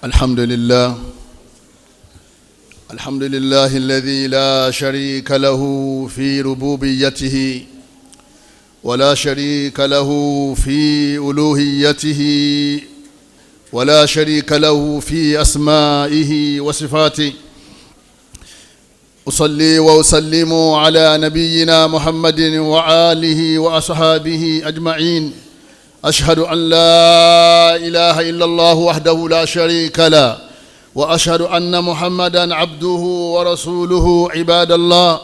الحمد لله، الحمد لله الذي لا شريك له في ربوبيته، ولا شريك له في ألوهيته، ولا شريك له في أسمائه وصفاته. أصلي وأسلم على نبينا محمد وآله وأصحابه أجمعين. أشهد أن لا إله إلا الله وحده لا شريك له، وأشهد أن محمدا عبده ورسوله. عباد الله،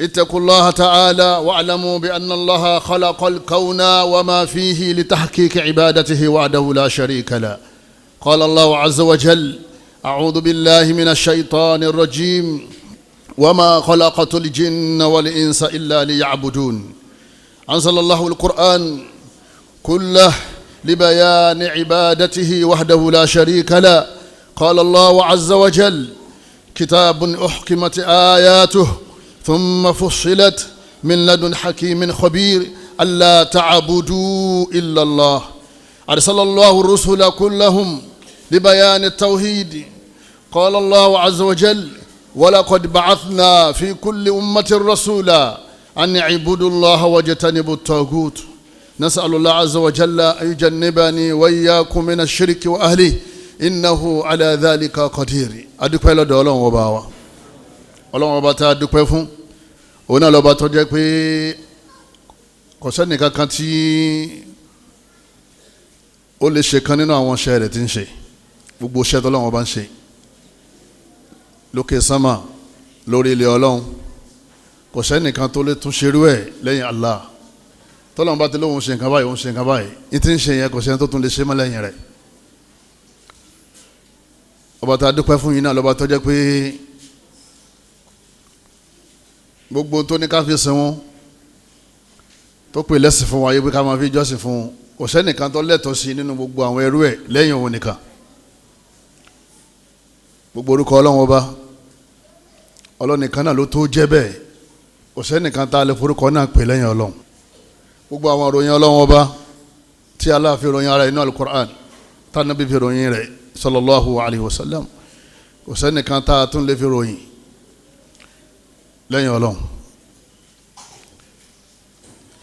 اتقوا الله تعالى واعلموا بأن الله خلق الكون وما فيه لتحقيق عبادته وحده لا شريك له. قال الله عز وجل: أعوذ بالله من الشيطان الرجيم، وما خلقت الجن والإنس إلا ليعبدون. أنزل الله القرآن كله لبيان عبادته وحده لا شريك له. قال الله عز وجل: كتاب أحكمت آياته ثم فصلت من لدن حكيم خبير، ألا تعبدوا إلا الله. أرسل الله الرسل كلهم لبيان التوحيد. قال الله عز وجل: ولقد بعثنا في كل أمة رسولا أن اعبدوا الله واجتنبوا الطاغوت. نسأل الله عز وجل أن يجنبني وإياكم من الشرك وأهله، إنه على ذلك قدير. Adúpẹ́ lọ́dọ̀ Ọlọ́run ọba wa. Ọlọ́run ọba tá a dúpẹ́ fún, òun náà lọ́ba tó jẹ́ pé kò sẹ́nìkan kan tí ó lè ṣe kan nínú àwọn iṣẹ́ rẹ̀ tí ń ṣe. Gbogbo iṣẹ́ tọ́lọ́run ọba ń ṣe lókè sánmà, lórí ilẹ̀ Ọlọ́run, kò sẹ́nìkan tó lè tún ṣerú ẹ̀ lẹ́yìn Allah. Tọ́lọ́run bá ti lóun ṣe nǹkan báyìí, òun ṣe nǹkan báyìí, ní ti ń ṣe yẹn, kò sẹ́ni tó tún lè ṣe mọ́ lẹ́yìn rẹ̀. Ọba tá a dúpẹ́ fún yín náà lọ́ba tó jẹ́ pé gbogbo tó ní ká fi sin wọn, tó pè lẹ́sìn fún wa yé pé ká máa fi jọ́sìn fún wọn, kò sẹ́nìkan tó lẹ́tọ̀ọ́ sí nínú gbogbo àwọn ẹrú ẹ̀ lẹ́yìn òun nìkan. Gbogbo orúkọ Ọlọ́run ọba, Ọlọ́run nìkan náà ló tó jẹ́ bẹ́ẹ̀. Kò sẹ́nìkan tá a lè forúkọ náà pè lẹ́yìn Ọlọ́run. Gbogbo àwọn ìròyìn Ọlọ́run ọba tí Allah fi ròyìn ara inú Al-Qur'an, tá Nábì fi ròyìn rẹ̀ sallallahu alayhi wa sallam, kò sẹ́nìkan tá a tún lè fi ròyìn lẹ́yìn Ọlọ́run.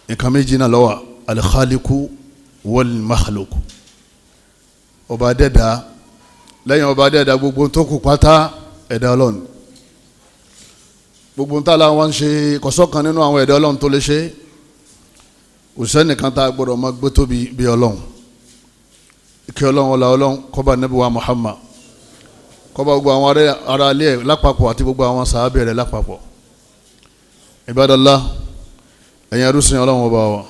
Nǹkan méjì náà ló wà: al-khaliqu wal-makhluq. Ọba dẹ́dà, lẹ́yìn ọba dẹ́dà gbogbo tó kù pátá ẹ̀dá Ọlọ́run. Gbogbo tá la wọn ṣe, kọ̀sọ́kan nínú àwọn ẹ̀dá Ọlọ́run tó lè ṣe. Kò sẹ́nìkan tá a gbọ́dọ̀ máa gbé tóbi bí Ọlọ́run. Ìkẹ́ Ọlọ́run, ọlá Ọlọ́run kó bá Nábì wa Muhammad, kó bá gbogbo àwọn ará ilé ẹ̀ lápapọ̀ àti gbogbo àwọn sàábẹ̀ rẹ̀ lápapọ̀. Ibadallah, ẹ̀yin arúsìn Ọlọ́run ọba wa,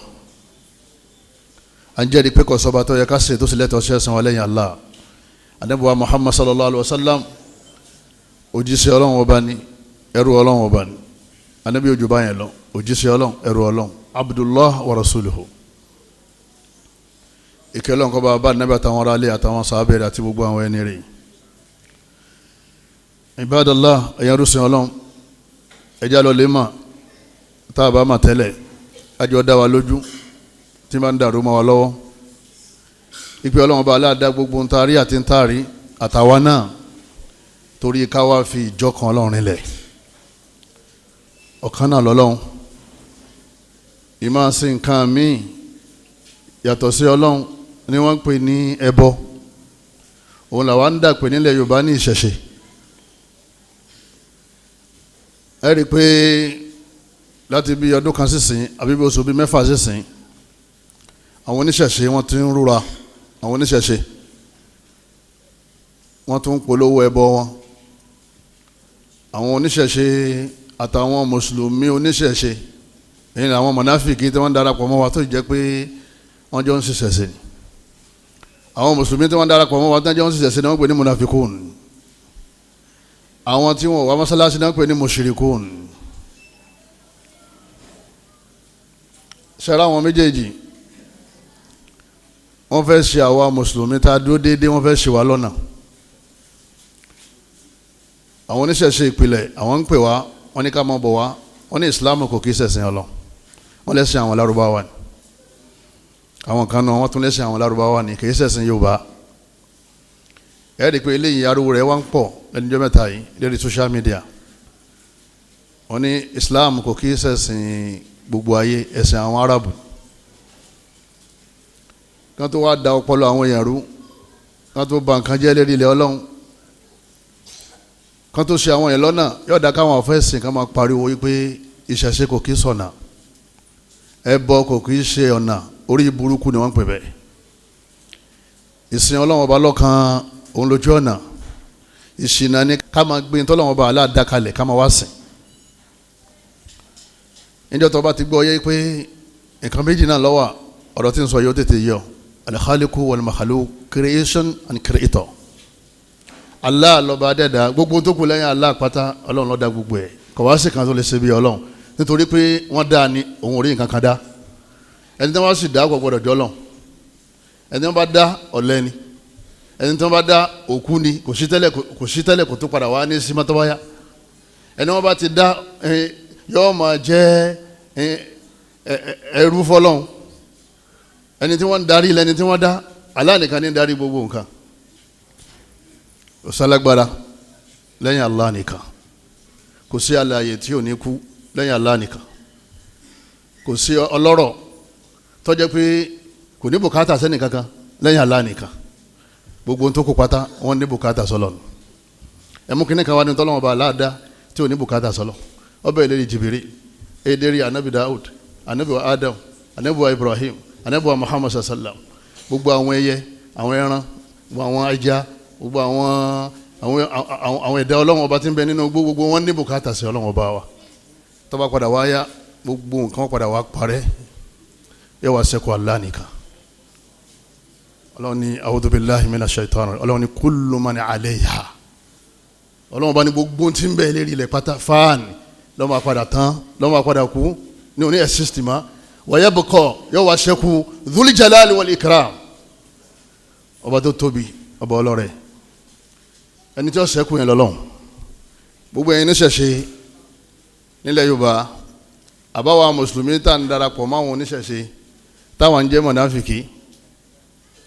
à ń jẹ́rìí pé kò sọ́ba tó yẹ ká ṣe tó sì lẹ́tọ̀ọ́ sí ẹ̀sìn wa lẹ́yìn Allah. Ànábì wa Muhammad sallallahu alayhi wa sallam, òjíṣẹ́ Ọlọ́run ọba ni, ẹrú Ọlọ́run ọba ni. Ànábì ojú báyẹn lọ, òjíṣẹ́ Ọlọ́run, ẹrú Ọlọ́run, Abdullah wa rasuluhu. Ìkẹ́ Ọlọ́run kó bá bá Ànábì àtàwọn ará ilé àtàwọn sàábẹ̀ rẹ̀ àti gbogbo àwọn ẹni rẹ̀. Ibadallah, ẹ̀yin arúsìn Ọlọ́run, ẹjá lọ lè mà tá a bá mà tẹ́lẹ̀, àjọ dá wa lójú tí máa ń dàrú mọ́ wa lọ́wọ́. Ìpè Ọlọ́run bá aláàdá gbogbo ń tarí àti ń tarí àtàwa náà, torí ká wá fi ìjọ kan Ọlọ́run rinlẹ̀. Ọ̀kan náà lọ́lọ́run. Ìmáa sin nǹkan míì yàtọ̀ sí Ọlọ́run ni wọ́n ń pè ní ẹbọ. Òun làwa ń dàpè nílẹ̀ Yorùbá ní ìṣẹ̀ṣe. Ẹ rí i pé láti bí ọdún kan sísìn àbí bí oṣù bíi mẹ́fà sísìn, àwọn oníṣẹ̀ṣe wọ́n ti ń rúra. Àwọn oníṣẹ̀ṣe wọ́n tún ń polówó ẹbọ wọn. Àwọn oníṣẹ̀ṣe àtàwọn mùsùlùmí oníṣẹ̀ṣe, èyí ni àwọn mọ̀náfìkì tí wọ́n darapọ̀ mọ́ wa tó jẹ́ pé wọ́n jọ ń ṣiṣẹ̀ṣe. Àwọn mùsùlùmí tí wọ́n darapọ̀ mọ́ wa tí wọ́n jọ ń ṣiṣẹ̀ṣe ni wọ́n pè ní mọ̀náfìkún. Àwọn tí wọ́n wá mọ́sálásí náà pè ní mùṣírikún. Ṣẹ́ra àwọn méjèèjì, wọ́n fẹ́ ṣe àwa mùsùlùmí tá a dúró déédéé, wọ́n fẹ́ ṣe wá lọ́nà. Àwọn oníṣẹ̀ṣe ìpìlẹ̀, àwọn ń pè wá, wọ́n ní ká máa bọ̀ wá, wọ́n ní ìsìláàmù kò kí ṣẹ̀sìn Ọlọ́run, wọ́n lẹ́sìn àwọn Lárúbáwá ni. Àwọn kan náà wọ́n tún lẹ́sìn àwọn Lárúbáwá ni, kì í ṣẹ̀sìn Yorùbá. Ẹ rí i pé eléyìí ariwo rẹ̀ wá ń pọ̀ lẹ́nujọ́ mẹ́ta yìí lórí social media. Wọ́n ní Islam kò kí ṣẹ̀sìn gbogbo ayé, ẹ̀sìn àwọn Arabu. Kán tó wá da ọpọlọ àwọn èèyàn rú, kán tó ba nǹkan jẹ́ lérí ilẹ̀ Ọlọ́run, kán tó ṣe àwọn èèyàn lọ́nà, yóò dá káwọn ọ̀fẹ́ sìn kán máa pariwo wípé ìṣẹ̀ṣe kò kí sọ̀nà, ẹbọ kò kí ṣe ọ̀nà, orí burúkú ni wọ́n ń pè bẹ́ẹ̀. Ìsìn Ọlọ́run ọba lọ́kan òun lójú ọ̀nà. Ìṣìnà ni ká máa gbé ní tọ́lọ́run ọba aláàdákalẹ̀ ká máa wá sìn. Níjọ́ tó bá ti gbọ́ yé pé nǹkan méjì náà ló wà, ọ̀rọ̀ tí ń sọ yóò tètè yọ. Al-Khaliqu wal-Makhluq, creation and creator. Allah lọ́ba dẹ́dà, gbogbo tó kù lẹ́yìn Allah pátá Ọlọ́run ló dá gbogbo ẹ̀. Kò wá sí kan tó lè ṣe bí Ọlọ́run, nítorí pé wọ́n dá ni òun ò rí nǹkan kan dá. Ẹni tí wọ́n sì dá kò gbọ́dọ̀ jọ́lọ̀. Ẹni tí wọ́n bá dá ọ̀lẹ ni, ẹni tí wọ́n bá dá òkú ni, kò sí tẹ́lẹ̀, kò sí tẹ́lẹ̀, kò tó padà wá ní símọ́tọ́wáyá. Ẹni wọ́n bá ti dá yóò máa jẹ́ ẹrú fọlọ́hún. Ẹni tí wọ́n ń darí lẹni tí wọ́n dá, Allah nìkan ní darí gbogbo nǹkan. Kò sálágbára lẹ́yìn Allah nìkan, kò sí alààyè tí ò ní kú lẹ́yìn Allah nìkan, kò sí ọlọ́rọ̀ tó jẹ́ pé kò ní bùkátà sẹ́nì kankan lẹ́yìn Allah nìkan. Gbogbo tó kó pátá wọ́n ní bùkátà sọlọ nù. Ẹ̀mú kínní kan wá ní tọ́lọ́wọ́n bá aláàdá tí ò ní bùkátà sọlọ. Ọbẹ̀ ìlérí jìbìrì, èdèrí anabi Daud, anabi wa Adam, anabi wa Ibrahim, anabi wa Muhammad sallam. Gbogbo àwọn ẹyẹ, àwọn ẹran, gbogbo àwọn ẹja, gbogbo àwọn ẹ̀dá Ọlọ́run ọba tí ń bẹ nínú gbogbo wọn ní bùkátà sí Ọlọ́run ọba wa. Tó bá padà wá yá, gbogbo nǹkan padà wá parẹ́, yóò wá ṣẹ́kù Allah nìkan. Ọlọ́run ní a'udhu billahi minash shaitani, Ọlọ́run ní kullu man alayha. Ọlọ́run bá ní gbogbo tí ń bẹ lérí ilẹ̀ pátá fáàní lọ́mọ àpadà tán, lọ́mọ àpadà kú ní òní ẹ̀sìsì ma. Wa yabqa, yóò wá ṣẹ́kù dhul jalali wal ikram, ọba tó tóbi, ọba ọlọ́rẹ̀. Ẹni tí ó ṣẹ́kù yẹn lọ́lọ́run. Gbogbo ẹ̀yin oníṣẹ̀ṣe nílẹ̀ Yorùbá, àbáwa mùsùlùmí tá à ń darapọ̀ máwọn oníṣẹ̀ṣe táwọn ń jẹ́ mọ̀náfìkì,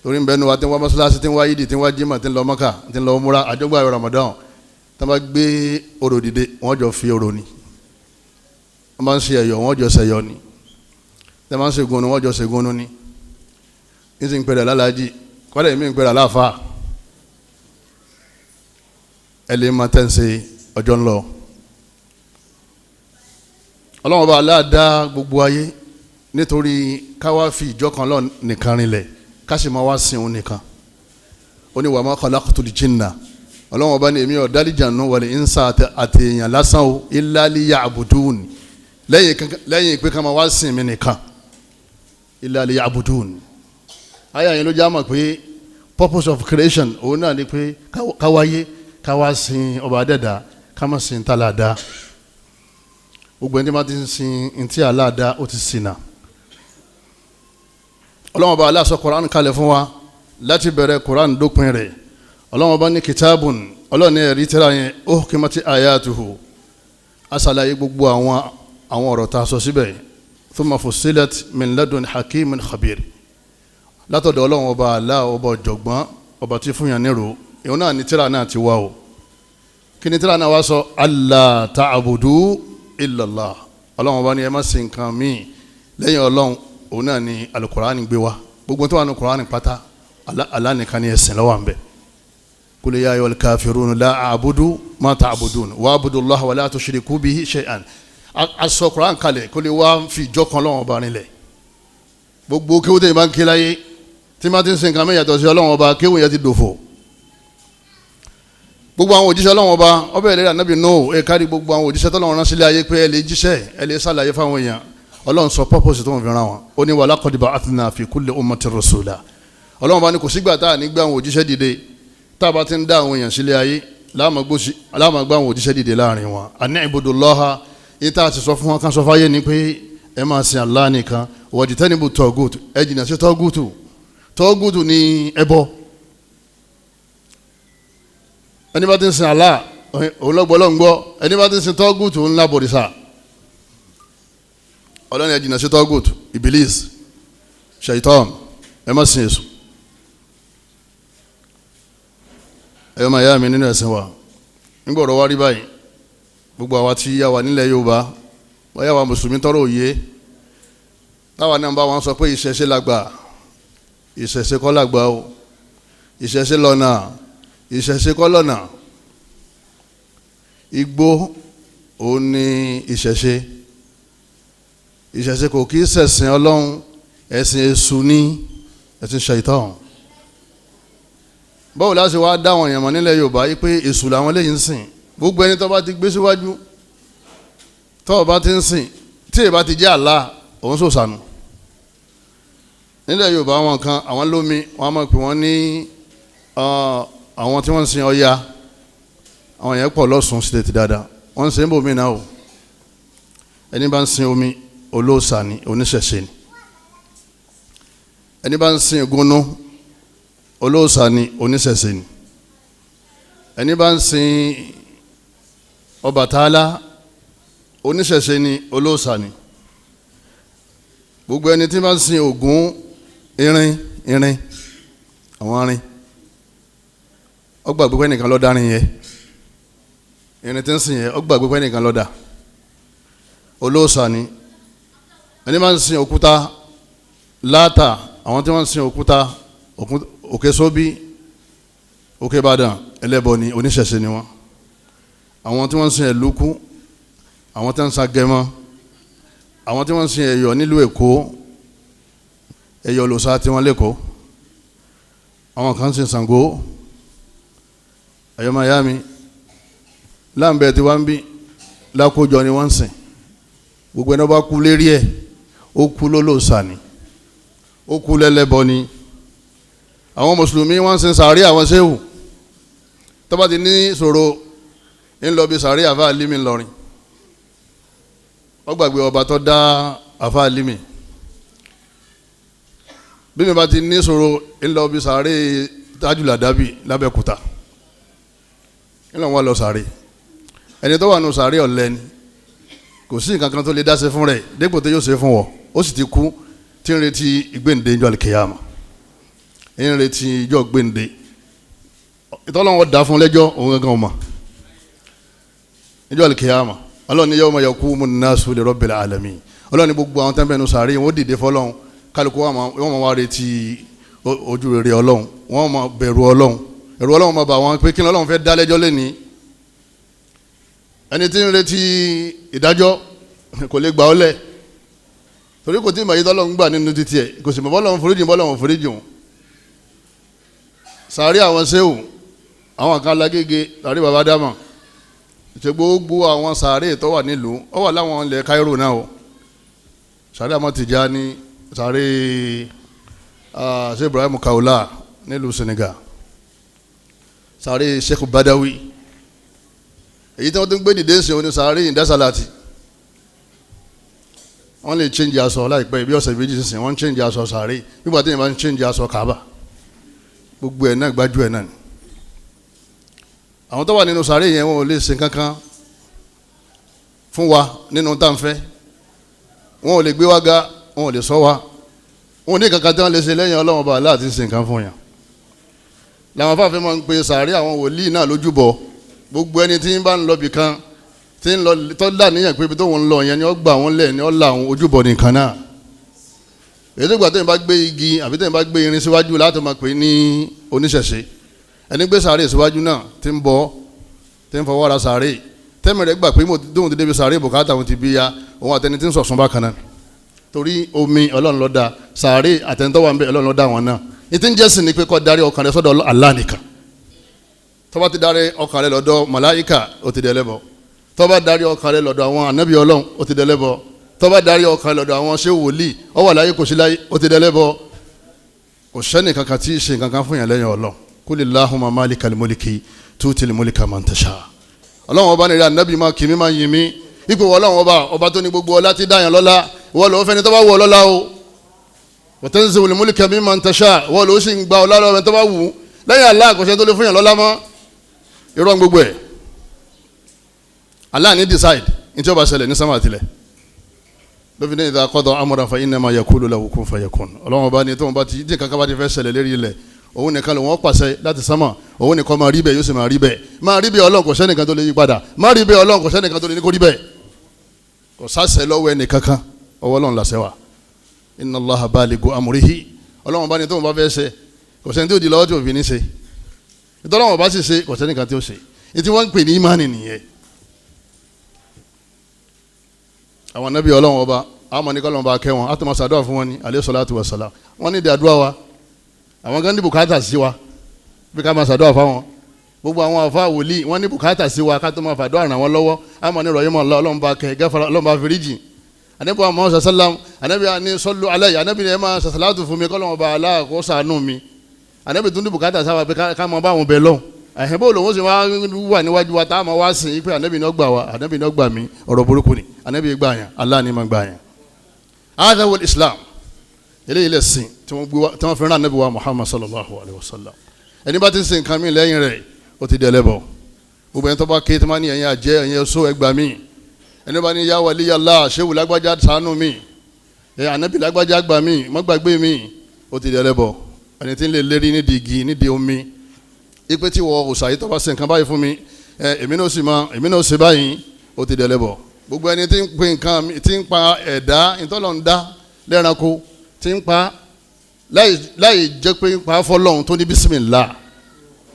torí ń bẹnu wa tí ń wá mọ́ṣáláṣí, tí ń wá yídì, tí ń wá jímọ̀, tí ń lọ Mọ́kà, tí ń lọ múra àjọgbà Ramadan, tí wọ́n bá gbé orò dìde wọ́n jọ fi orò ni, wọ́n bá ń ṣe ẹ̀yọ̀ wọ́n jọ ṣẹ̀yọ̀ ni, tí wọ́n bá ń ṣe gunu wọ́n jọ ṣe gunu ni. Ní sì ń pèrè lálàájì, kọ́lẹ̀ mi ń pèrè aláfa. Ẹ lè máa tẹ́ ń ṣe ọjọ́ ń lọ. Ọlọ́run ọba aláàdá gbogbo ayé nítorí káwá fi ìjọ kan lọ nìkan rinlẹ̀, ká sì máa wá sin òun nìkan. Ó ní wa ma khalaqtul jinna, Ọlọ́run ọba ní èmi ò dá àlìjànnú wal insa àti èèyàn lásán o, illa liya'budun, lẹ́yìn pé ká máa wá sin mi nìkan, illa liya'budun. Ayé àyẹn ló já mọ̀ pé purpose of creation òun náà ni pé káwáyé káwá sin ọba adẹ́dá, ká má sin tálàdá. Gbogbo ẹni tí wọ́n ti ń sin ntí aláàdá ó ti ṣìnà. Ọlọ́run ọba Allah sọ Quran kalẹ̀ fún wa láti bẹ̀rẹ̀ Quran dópin rẹ̀. Ọlọ́run ọba ní kitabun, Ọlọ́run ní ẹ̀rí tẹ́ra yẹn, uhkimati ayatuhu, asàlàyé gbogbo àwọn ọ̀rọ̀ tá a sọ síbẹ̀. Thumma fussilat min ladun hakimin khabir, látọ̀dọ̀ Ọlọ́run ọba Allah, ọba ọ̀jọ̀gbọ́n, ọba tí fún yàn nírò, ìhun náà ní tẹ́ra náà ti wá o. Kí ni tẹ́ra náà wá sọ? Alla ta'budu illallah. Ọlọ́run ọba ní ẹ má ṣe nǹkan míì lẹ́yìn Ọlọ́run. Òun náà ni alukurani gbé wa. Gbogbo tó wà ní kurani pátá, Allah nìkan ni ẹ̀sìn ló wà ńbẹ̀. Kul ya ayyuhal kafirun la a'budu ma ta'budun wa a'budu Allaha wa la tushriku bihi shay'an. Aṣọ kurani kalẹ̀ kó lè wá fi ìjọ kan Ọlọ́run ọba rinlẹ̀. Gbogbo kéwù tẹ̀yìn bá ń ké láyé tí má ti ń sin nǹkan mẹ́yàtọ̀ sí Ọlọ́run ọba, kéwù yẹn ti dòfò. Gbogbo àwọn òjíṣẹ́ Ọlọ́run ọba, ọbẹ̀ ìlera nàbì Nuhu, ẹ kárí gbogbo àwọn òjíṣẹ́ tọ́lọ́run rán sílé ayé pé ẹ lè jíṣẹ́, ẹ lè ṣàlàyé fáwọn èèyàn. Ọlọ́run sọ purpose tó ń fi rán wọn. Ó ní walaqad ba'athna fi kulli ummatin rasula. Ọlọ́run bá ní kò sígbà tá à ní gbé àwọn òjíṣẹ́ dìde. Tá a bá ti ń dá àwọn èèyàn sílé ayé, láàmú gbé àwọn òjíṣẹ́ dìde láàrin wọn. An i'budullaha, yìí tá a ti sọ fún wọn kan sọ fáyé ni pé ẹ máa sin Allah nìkan, wajtanibu tọ́gùtù, ẹ jìnnà sí tọ́gùtù. Tọ́gùtù ni ẹbọ. Ẹni bá ti ń sin Allah òun lọ́gbọ́, ẹni bá ti ń sin tọ́gùtù ńlá bòrìṣà. Ọlọ́run ẹ jìnnà sí tọ́gùtù, Ibilis, Shaitan, ẹ má sin Èṣù. Ẹ̀yọ́ máa yá mi nínú ẹ̀sìn wa, nígbà ọ̀rọ̀ wa rí báyìí, gbogbo àwa tí yá wa nílẹ̀ Yorùbá, wọ́n yá wa mùsùlùmí tọ́rọ̀ òye, táwa náà bá wọn sọ pé ìṣẹ̀ṣe làgbà, ìṣẹ̀ṣe kọ́ làgbà o, ìṣẹ̀ṣe lọ́nà, ìṣẹ̀ṣe kọ́ lọ́nà. Igbó òun ni ìṣẹ̀ṣe. Ìṣẹ̀ṣe kò kí ṣẹ̀sìn Ọlọ́run, ẹ̀sìn èṣù ni, ẹ̀sìn ṣàìtàn. Báwo la ṣe wá dá àwọn èèyàn mọ̀ nílẹ̀ Yorùbá yìí pé èṣù làwọn eléyìí ń sìn? Gbogbo ẹni tó bá ti gbé síwájú, tó bá ti ń sìn, tí èèbá ti jẹ́ Allah, òun sòsànù. Nílẹ̀ Yorùbá àwọn kan, àwọn lómi, wọ́n á máa pè wọ́n ní àwọn tí wọ́n ń sin Ọya. Àwọn yẹn pọ̀ lọ́sùn state dáadáa, wọ́n ń sin bòmí náà o. Ẹni bá ń sin omi, olóòṣà ni, oníṣẹ̀ṣe ni. Ẹni bá ń sin ìgúnnú, olóòṣà ni, oníṣẹ̀ṣe ni. Ẹni bá ń sin Ọbàtálá, oníṣẹ̀ṣe ni, olóòṣà ni. Gbogbo ẹni tí bá ń sin Ògún, irin irin àwọn irin, ọgbà gbogbo ẹnìkan ló dá irin yẹn, irin tí ń sìn yẹn, ọgbà gbogbo ẹnìkan ló dá, olóòṣà ni. Ẹni bá ń sin òkúta láàtà, àwọn tí wọ́n ń sin òkúta, òkè sóbí, òkè Ìbàdàn, ẹlẹ́bọ ni, oníṣẹ̀ṣe ni wọ́n. Àwọn tí wọ́n ń sin ẹ̀lúkú, àwọn tí wọ́n ń sa gẹmọ, àwọn tí wọ́n ń sin ẹ̀yọ̀ nílùú Èkó, ẹ̀yọ̀ lòsà tí wọ́n lẹ́kọ̀ọ́. Àwọn kan ń sin Ṣàngó. Ẹ̀yọ́ mayami láǹbẹ̀ tí wọ́n ń bí lákòjọ ni wọ́n ń sìn. Gbogbo ẹni bá kú lérí ẹ̀, ó kú lólòsà ni, ó kú lẹ́lẹ́bọ ni. Àwọn mùsùlùmí wọ́n ń sin sàárì àwọn sẹ́wù. Tó bá ti ní ìṣòro, ń lọ bí sàárì àfa àlímì ńlọrin, ó gbàgbé ọba tó dá àfa àlímì. Bí mi bá ti ní ìṣòro, ń lọ bí sàárì tájùlá dábì lábẹ́kúta, ń lọ wọn lọ sàárì. Ẹni tó wà nù sàárì ọ̀lẹ ni, kò sí nǹkan kan tó lè dá ṣe fún rẹ̀ dépò tó yóò ṣe fún wọ. Ó sì ti kú, tí ń retí ìgbéǹde ìjọ àlìkèyàmà, ń retí ìjọ gbéǹde. Ìtọ́lọ́wọ́ dá fún lẹ́jọ́ òun gangan ọmọ ìjọ àlìkèyàmà. Ọlọ́run ní yawma yaqumu nnasu li rabbil alamin. Ọlọ́run ní gbogbo àwọn tẹ́ńbẹ́nu sàárè wọ́n dìde fọlọ́run, kálukú wọ́n máa wá retí ojú rere Ọlọ́run, wọ́n máa bẹ̀rù Ọlọ́run, ẹ̀rù Ọlọ́run máa bà wọ́n pé kí ni Ọlọ́run fẹ́ dá lẹ́jọ́ lẹ́ni. Ẹni tí ń retí ìdájọ́ kò lè gbà ọ́ lẹ̀, torí kò tí ì mọ̀ yìí tọ́lọ́run gbà nínú títí ẹ̀, kò sì mọ̀ bọ́lọ́run foríjì bọ́lọ́run foríjì òun. Sàárè àwọn sẹ́wù, àwọn kan lágége, sàárè baba dámà, ṣe gbogbo àwọn sàárè tó wà nílùú, ó wà láwọn ilẹ̀ Cairo náà o. Sàárè àwọn Tìjàní, sàárè ṣe Ibrahim Kaula nílùú Senegal, sàárè Sheikh Badawi, èyí tí wọ́n tún gbé dìde ń sìn oní sàárè ìdásálàtì. Wọ́n lè change aṣọ láìpẹ́ bí ọ̀sẹ̀ méjì sísìn, wọ́n ń change aṣọ sàárè nígbà tí yẹn bá ń change aṣọ Kaaba. Gbogbo ẹ̀ náà gbájú ẹ̀ náà ni. Àwọn tó wà nínú sàárè yẹn, wọn ò lè ṣe kankan fún wa nínú tá à ń fẹ́, wọn ò lè gbé wa ga, wọn ò lè sọ wa, wọn ò ní kankan tí wọ́n lè ṣe lẹ́yìn Ọlọ́run ọba aláàtí ń ṣe nǹkan fún yàn. Làwọn afáfẹ́ máa ń pe sàárè àwọn wòlíì náà lójúbọ. Gbogbo ẹni tí ń bá ń lọ bì kan, tí ń lọ tó dà níyàn pé ibi tó ń lọ yẹn ni ó gbà wọn lẹ̀, ni ó là àwọn ojúbọ nìkan náà. Èyí tó gbà tẹ́yìn bá gbé igi àbí tẹ́yìn bá gbé irin síwájú láti máa pè ní oníṣẹ̀ṣe. Ẹni gbé sàárè síwájú náà tí ń bọ, tí ń fọwọ́ ra sàárè, tẹ́mi rẹ̀ gbà pé tóun ti débi sàárè bùkátà òun ti bí ya, òun àtẹni tí ń sọ̀sùn bákan náà. Torí omi Ọlọ́run ló dá sàárè, àtẹni tó wà ń bẹ Ọlọ́run ló dá wọn náà. Ìtí ń jẹ́sìn ni pé kó darí ọkàn rẹ sọ́dọ̀ Allah nìkan. Tó bá ti darí ọkàn rẹ lọ́dọ̀ màláíkà, ó ti dẹlẹ́bọ. Tó bá darí ọkàn rẹ lọ́dọ̀ àwọn ànábì Ọlọ́run, ó ti dẹlẹ́bọ. Tó bá darí ọkàn rẹ lọ́dọ̀ àwọn ṣé wòlíì, ó wà láyé kò sí láyé, ó ti dẹlẹ́bọ. Kò sẹ́ni kankan tí ì ṣe nǹkan kan fún yàn lẹ́yìn Ọlọ́run. Kulillahumma malikal mulki tutil mulka man tasha. Ọlọ́run ọba nìyẹn ànábì máa kì mí máa yìn mí. Ipò Ọlọ́run ọba, ọba tó ní gbogbo ọlá tí dáyàn lọ́lá, ìwọ ló fẹ́ni tó bá wù ọ́ lọ́lá o. Wa tanzi'ul mulka mimman tasha, ìwọ ló sì ń gba ọlá lọ́wọ́ ẹni tó bá wù ú. Lẹ́yìn Allah kò ṣe tó lè fún yàn lọ́lá mọ́. Irọ́ gbogbo ẹ̀. Allah ní decide ní tí ó bá ṣẹlẹ̀ ní sámà tilẹ̀. Lófin ní idha qada amran fa innama yaqulu lahu kun fayakun. Ọlọ́run ọba ní tóun bá ti dín kankan bá ti fẹ́ ṣẹlẹ̀ lérí ilẹ̀, Òun nìkan ló wọ́n pàṣẹ láti sánmà, òun nìkan máa rí bẹ́ẹ̀, yóò sì máa rí bẹ́ẹ̀. Máa rí bẹ́ẹ̀ Ọlọ́run, kò sẹ́nìkan tó lè yí padà. Máa rí bẹ́ẹ̀ Ọlọ́run, kò sẹ́nìkan tó lè ní kó rí bẹ́ẹ̀. Kò sáṣẹ lọ́wọ́ ẹnì kankan, ọwọ́ Ọlọ́run làṣẹ wà. Inna Allaha baligu amrihi. Ọlọ́run bá ní tóun bá fẹ́ ṣe, kò sẹ́ni tí ó di lọ́wọ́ tí òfin ní ṣe. Ìtọ́lọ́wọ́n bá sì ṣe, kò sẹ́nìkan tí ó ṣe. Ètí wọ́n ń pè ní ìmánì nìyẹn. Àwọn anábì Ọlọ́run ọba, àwọn ní kọ́lọ́run bá kẹ́ wọn, àtọmọ sàdúrà fún wọn ní alayhi salatu wa salam. Wọ́n ní ìdàdúrà wa, àwọn gan ní bùkátà sí wa bí ká máa sàdúrà fáwọn. Gbogbo àwọn àfa wòlíì wọ́n ní bùkátà sí wa ká tó máa fàdúrà ràn wọ́n lọ́wọ́. Àmọ́ ní rọ̀yìnmọ̀ Ọlọ́run bá kẹ́ gáfara, Ọlọ́run bá fìríjì. Anabi wa Muhammad sallam, anabi ni sọlú aláyé, anabi ni ẹ máa sàṣàlátù fún mi kọ́lọ́run bá aláàkó ṣàánú mi. Anabi tún ní bùkátà sáwà pé ká máa bá àwọn bẹ̀ lọ́hùn. Ẹ̀hìn bó lòun sì wá wà níwájú wa tá a máa wá sìn pé anabi ní ó gbà wá, anabi ní ó gbà mí, ọ̀rọ̀ burúkú ni. Anabi gbà yàn, Allah ni máa gbà yàn. Hadha wal Islam, eléyìí lè sìn tí wọ́n fi rán anabi wa Muhammad sallallahu alayhi wa sallam. Ẹni bá ti sìn nǹkan mi lẹ́yìn rẹ̀, ó ti dẹ̀lẹ́ bọ̀. Gbogbo ẹni tó bá ké tó máa ní ẹ̀yin àjẹ́, ẹ̀yin ẹ̀ṣọ́, ẹgbà mí. Ẹni bá ní ya waliyallah, ṣéwù lágbájá ṣàánú mi, ẹ̀ anabi lágbájá gbà mí, má gbàgbé mi, ó ti dẹ̀lẹ́ bọ̀. Ẹni tí ń lè lérí nídìí igi, nídìí omi, ipe tí wọ òòṣà yìí tó bá ṣe nǹkan báyìí fún mi, ẹ èmi náà sì máa, èmi náà ṣe báyìí, ó ti dẹ̀lẹ́ bọ̀. Gbogbo ẹni tí ń pe nǹkan, tí ń pa ẹ̀dá ìtọ́lọ̀ ń dá lẹ́ranko, tí ń pa láì jẹ́ pé ń pa fọlọ́hún tó ní bísímìlá.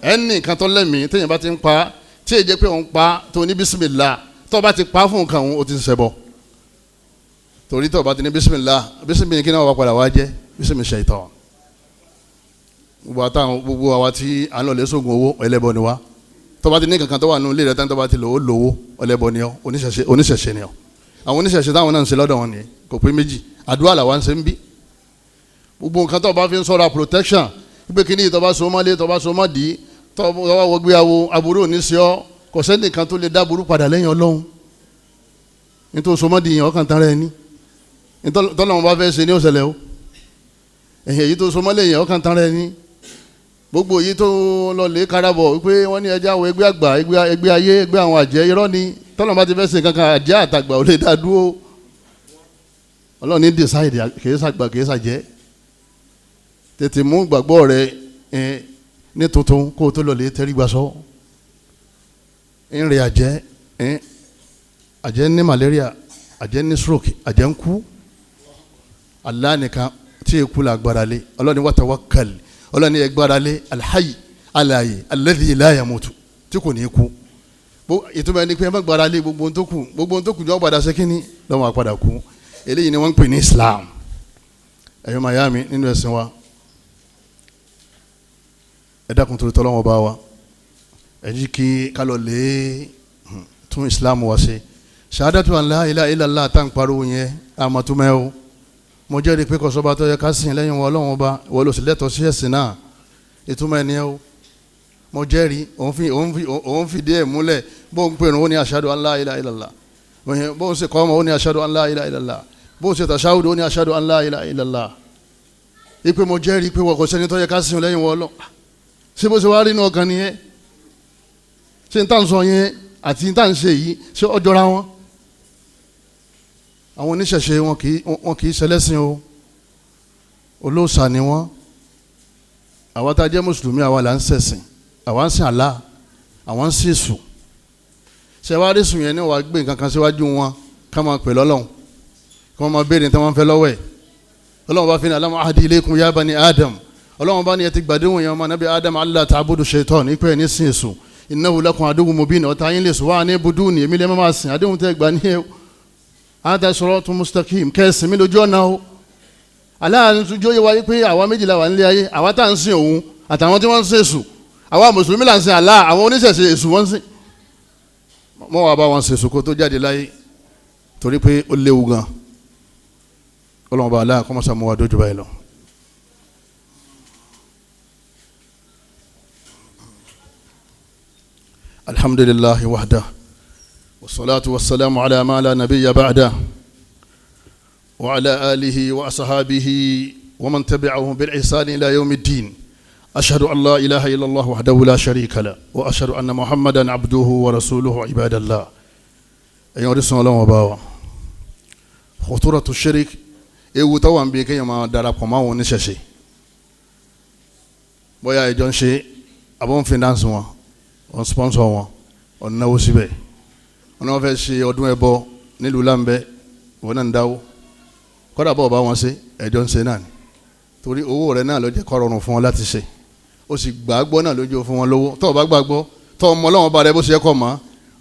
Ẹni nǹkan tó lẹ́mìí téèyàn bá ti ń pa, tí èyí jẹ́ pé òun pa tó ní bísímìlá, tó bá ti pa fún nǹkan òun, ó ti ń ṣẹbọ. Torí tó bá ti ní bísímìlá, bísímìlá kí náà wà padà wá jẹ́ bísímìlá ṣaitan. Gbogbo àtàwọn gbogbo àwa tí à ń lọ lè sógun owó, ẹlẹ́bọ ni wá. Tó bá ti ní kankan tó wà nínú ilé rẹ tán, tó bá ti lò ó lówó, ẹlẹ́bọ ni ọ́, oníṣẹ̀ṣe ni ọ́. Àwọn oníṣẹ̀ṣe táwọn náà ń ṣe lọ́dọ̀ wọn ni kò pé méjì, àdúrà làwa ń ṣe ń bí. Gbogbo nǹkan tó bá fi ń sọ̀rọ̀ protection, wípé kíní tó bá so mọ́lé, tó bá so mọ́ dì í, tó bá wọ gbé awo, aburú ò ní sí ọ, kò sẹ́nìkan tó lè dá burú padà lẹ́yìn Ọlọ́run. Nítorí so mọ́ dì yẹn, ọkàn tán rẹ ní. Tọ́lọ́run bá fẹ́ ṣe ní òṣèlè o. Èyí tó so mọ́lé yẹn, ọkàn tán rẹ ní. Gbogbo yìí tó lọ lè karabọ̀ wípé wọ́n ní ẹja àwọn ẹgbẹ́ àgbà, ẹgbẹ́ ayé, ẹgbẹ́ àwọn àjẹ́, irọ́ ni. Tọ́lọ́run bá ti fẹ́ ṣe kankan, àjẹ́ àtàgbà ò lè dá dúró. Ọlọ́run ní decide, kìí ṣàgbà, kìí ṣàjẹ́. Tètè mú gbàgbọ́ rẹ ní tuntun kó o tó lọ lè tẹ́rí gbà sọ. Ń rè àjẹ́, àjẹ́ ní malaria, àjẹ́ ní stroke, àjẹ́ ń kú. Allah nìkan tí èkú la gbára lé. Ọlọ́run ní wa tawakkal, Ọlọ́run ní ẹ gbára lé alhayi, alaye, alladhi la yamutu, tí kò ní kú. Ìtumọ̀ ẹni pé ẹ má gbára lé gbogbo ohun tó kù, gbogbo ohun tó kù jọ padà ṣe kínní lọ́wọ́ àpadà kú. Eléyìí ni wọ́n ń pè ní Islam. Ẹ̀yọ́ mayami nínú ẹ̀sìn wa, ẹ dákun torí tọ́lọ́wọ́n bá wa, ẹ jí kí kálọ̀ lé tún Islam wa ṣe. Ṣahadatu an la ilaha illallah tá n pariwo yẹn, àmọ̀túnmẹ́ o. Mo jẹ́rìí pé kòsọ́ba tó yẹ ká sìn lẹ́yìn wọn Ọlọ́run ọba, wọ́n ló sì lẹ́tọ̀ọ́ sí ẹ̀sìn náà. Ìtumọ̀ ẹni o. Mo jẹ́rìí, òun fìdí ẹ̀ múlẹ̀, bó ń pèrún ó ní ashhadu an la ilaha illallah, bó ń ṣe kọ́ ọmọ ó ní ashhadu an la ilaha illallah, bó ń ṣe tàṣáwùdù ó ní ashhadu an la ilaha illallah. Ipe mo jẹ́rìí pé wọ́n kò sẹ́ni tó yẹ ká sìn lẹ́yìn wọn Ọlọ́run. Ṣé bó ṣe wá rí inú ọkàn nìyẹn? Ṣé n tá n sọ yẹn àti n tá n ṣe yìí, ṣé ó jọra wọn? Àwọn oníṣẹ̀ṣe wọn kì í ṣẹlẹ́sìn o, olóòṣà ni wọ́n. Àwa tá a jẹ́ mùsùlùmí, àwa là ń ṣẹ̀sìn, àwa ń sìn Allah, àwọn ń sìn Èṣù. Ṣẹ̀wárí sùn yẹn ni wàá gbé nǹkan kan síwájú wọn ká máa pè lọ́lọ́run, kí wọ́n máa béèrè tí wọ́n fẹ́ lọ́wọ́ ẹ̀. Ọlọ́run bá fi ní alam ahdi ilaykum ya bani Adam, Ọlọ́run bá ní ẹ ti gbàdéhùn yẹn ọmọ nàbí Adam alla ta'budu shaitan, ìpè ẹ̀ ní sìn Èṣù, innahu lakum aduwwun mubin, ọ̀tá yín lè sùn wá ní buduni, èmi lè má máa sìn, àdéhùn tẹ́ gbà ní ẹ hada siratun mustaqim, kẹ́sìn mi lójú ọ̀nà o. Aláàánú tún jóye wáyé pé àwa méjìlá wà nílé ayé, àwa tá à ń sìn òun àtàwọn tí wọ́n ń sìn Èṣù. Àwa mùsùlùmí là ń sìn Allah, àwọn oníṣẹ̀ṣe Èṣù wọ́n ń sìn. Mọ́ wàá bá wọn sìn Èṣù kó tó jáde láyé, torí pé ó léwu gan. Ọlọ́run bá aláà kọ́mọ́sá mú wa dójú báyìí lọ. Alhamdulillahi wahda. والصلاة والسلام على ما لا نبي بعده وعلى آله وأصحابه ومن تبعهم بالإحسان إلى يوم الدين. أشهد أن لا إله إلا الله وحده لا شريك له وأشهد أن محمدا عبده ورسوله. عباد الله، أيها الرسول الله وباوا خطورة الشرك ewu tó wà níbi kéèyàn máa darapọ̀ mọ́ àwọn oníṣẹ̀ṣe. Bóyá ìjọ ń ṣe àbọ̀ ń finance wọn, wọn sponsor wọn, wọn náwó síbẹ̀. Wọn náà fẹ́ ṣe ọdún ẹbọ nílùú Lámbẹ́, wọn náà ń dáwó. Kọ́dà bọ́ọ̀ bá wọn ṣe, ẹjọ́ ń ṣe náà ni, torí owó rẹ náà ló jẹ́ kó rọrùn fún wọn láti ṣe. Ó sì gbàgbọ́ náà lójú fún wọn lówó. Tó o bá gbàgbọ́, tó o mọ Ọlọ́run bá rẹ bó ṣe kọ́ mọ́,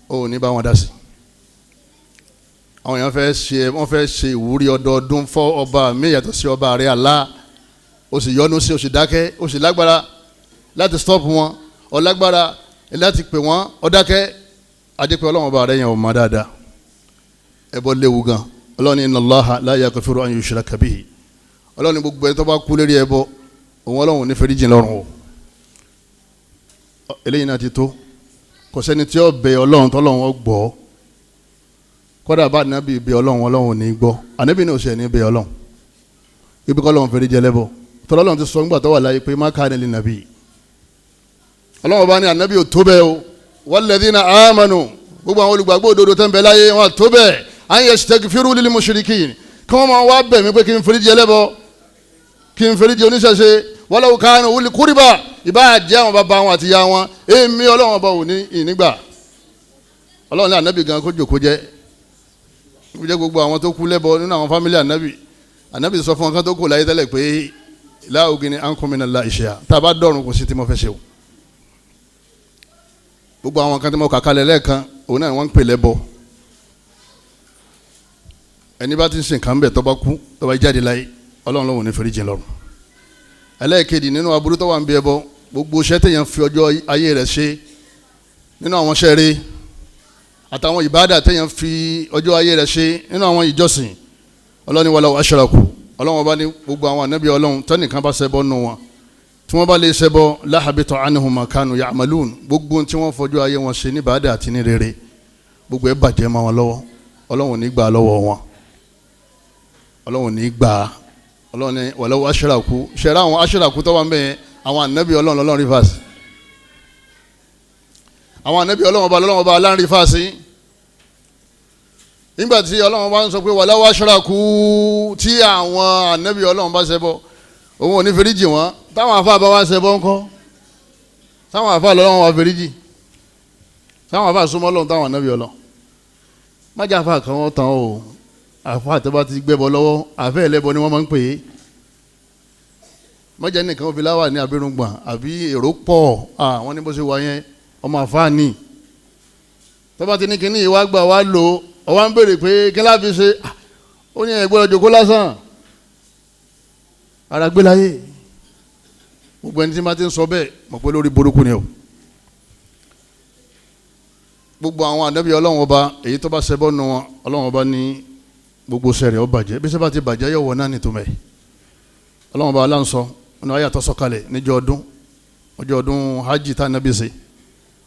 o ò ní bá wọn dá sí. Àwọn èèyàn fẹ́ ṣe, wọ́n fẹ́ ṣe ìwúrí ọdọọdún fọ́ ọba mi yàtọ̀ sí ọba rẹ Allah. Ó sì yọnu sí, ó sì dákẹ́, ó sì lágbára láti stop wọn, ó lágbára láti pè wọ́n, ó dákẹ́. Adépẹ́ Ọlọ́run ọba rẹ yẹn ò mọ dáadáa. Ẹbọ léwu gan. Ọlọ́run ní inna Allaha la yaghfiru an yushraka bihi. Ọlọ́run ní gbogbo ẹni tó bá kú lérí ẹbọ, òun Ọlọ́run ní fẹ́ríjìn lọ́rùn o. Eléyìí náà ti tó. Kò sẹ́ni tí ó bẹ Ọlọ́run tọ́lọ́run ó gbọ́. Kódà bá ànábì bẹ Ọlọ́run, Ọlọ́run ní gbọ́. Ànábì náà ò sì ní bẹ Ọlọ́run ibi kọ́ Ọlọ́run fẹ́ríjìn ẹlẹ́bọ. Tọ́lọ́run ti sọ ńgbà tó wà láyé pé má kana lin nabi. Ọlọ́run bá ní ànábì ò tó bẹ́ẹ̀ o. Walladhina amanu, gbogbo àwọn olùgbàgbọ́ òdodo tó ń bẹ láyé wọn tó bẹ́ẹ̀, an yastaghfiru lil mushrikin, kí wọ́n máa wá bẹ̀ mí pé kí n fẹ́ríjìn ẹlẹ́bọ, kí n fẹ́ríjìn oníṣẹ̀ṣe. Walau kanu uli qurba, ìbá jẹ́ àwọn bàbá wọn àti ìyá wọn, èmi Ọlọ́run ọba ò ní ìnígbà. Ọlọ́run ní ànábì gan kó jòkó jẹ́. Ó jẹ́ gbogbo àwọn tó kú lẹ́bọ nínú àwọn fámílì ànábì. Ànábì sọ fún wọn kan tó kù láyé tẹ́lẹ̀ pé la ugni ankum minallahi shay'a, tá a bá dọ̀run kò sí tí mo fẹ́ ṣe o. Gbogbo àwọn kan tí mo kà kalẹ̀ lẹ́ẹ̀kan, òun náà wọ́n ń pè lẹ́bọ. Ẹni bá ti ń sìn kàn bẹ̀ tó bá kú, tó bá jáde láyé, Ọlọ́run lòun ní fẹ́ríjìn lọ́run. Ẹlẹ́ẹ̀kejì nínú aburú tó wà ń bí ẹbọ, gbogbo iṣẹ́ téèyàn fi ọjọ́ ayé rẹ̀ ṣe nínú àwọn iṣẹ́ rere àtàwọn ìbádà téèyàn fi ọjọ́ ayé rẹ̀ ṣe nínú àwọn ìjọsìn, Ọlọ́run ní walaw ashraku. Ọlọ́run bá ní gbogbo àwọn ànábì Ọlọ́run tẹ́nìkan bá ṣẹbọ nù wọn, tí wọ́n bá lè ṣẹbọ, lahabita anhum ma kanu ya'malun, gbogbo tí wọ́n fọjọ́ ayé wọn ṣe ní ìbádà àti ní rere, gbogbo ẹ̀ bàjẹ́ mọ́ wọn lọ́wọ́. Ọlọ́run ní gbà lọ́wọ́ wọn. Ọlọ́run ní gbà. Ọlọ́run ní walaw ashraku. Ṣẹ̀rá àwọn ashraku tó wà ń bẹ̀ yẹn, àwọn ànábì Ọlọ́run lọ́lọ́run rí fàásì. Àwọn ànábì Ọlọ́run ọba lọ́lọ́run ọba aláǹrí fàásì. Nígbà tí Ọlọ́run bá ń sọ pé walaw ashraku, tí àwọn ànábì Ọlọ́run bá ṣẹbọ, òun ò ní fèrèjì wọn. Táwọn àfa bá wá ṣẹbọ ńkọ́? Táwọn àfa lọ́lọ́run wá fèrèjì. Táwọn àfa súnmọ́ Ọlọ́run táwọn ànábì Ọlọ́run. Májà àfa kan wọ́n tán o. Àfa tó bá ti gbẹ́bọ lọ́wọ́, àfẹ́ ẹlẹ́bọ ni wọ́n máa ń pè é. Mọ́jà nìkan ó fi láwà ní abirùngbọ̀n àbí èrò pọ̀, àwọn ní bó ṣe wà yẹn, ọmọ àfa ni. Tó bá ti ní kíní ìwà gbà wá lò, ọwọ́ ń béèrè pé kí láà fi ṣe, ó ní ẹ̀gbọ́n ọjọ́ kó lásán. Ara gbé láyé. Gbogbo ẹni tí bá ti ń sọ bẹ́ẹ̀ mọ̀ pé lórí burúkú ni o. Gbogbo àwọn ànábì Ọlọ́run ọba èyí tó bá ṣẹbọ nù wọn, Ọlọ́run ọba ní gbogbo sẹ̀rẹ̀ ó bàjẹ́. Bí sẹ́bà ti bàjẹ́ yóò wọ̀ náà nìtumẹ̀. Ọlọ́run ọba aláǹsọ ọ̀nà ayé àtọ́sọ̀kalẹ̀ níjọ́ ọdún, ọjọ́ ọdún hajj tá ànábì ṣe.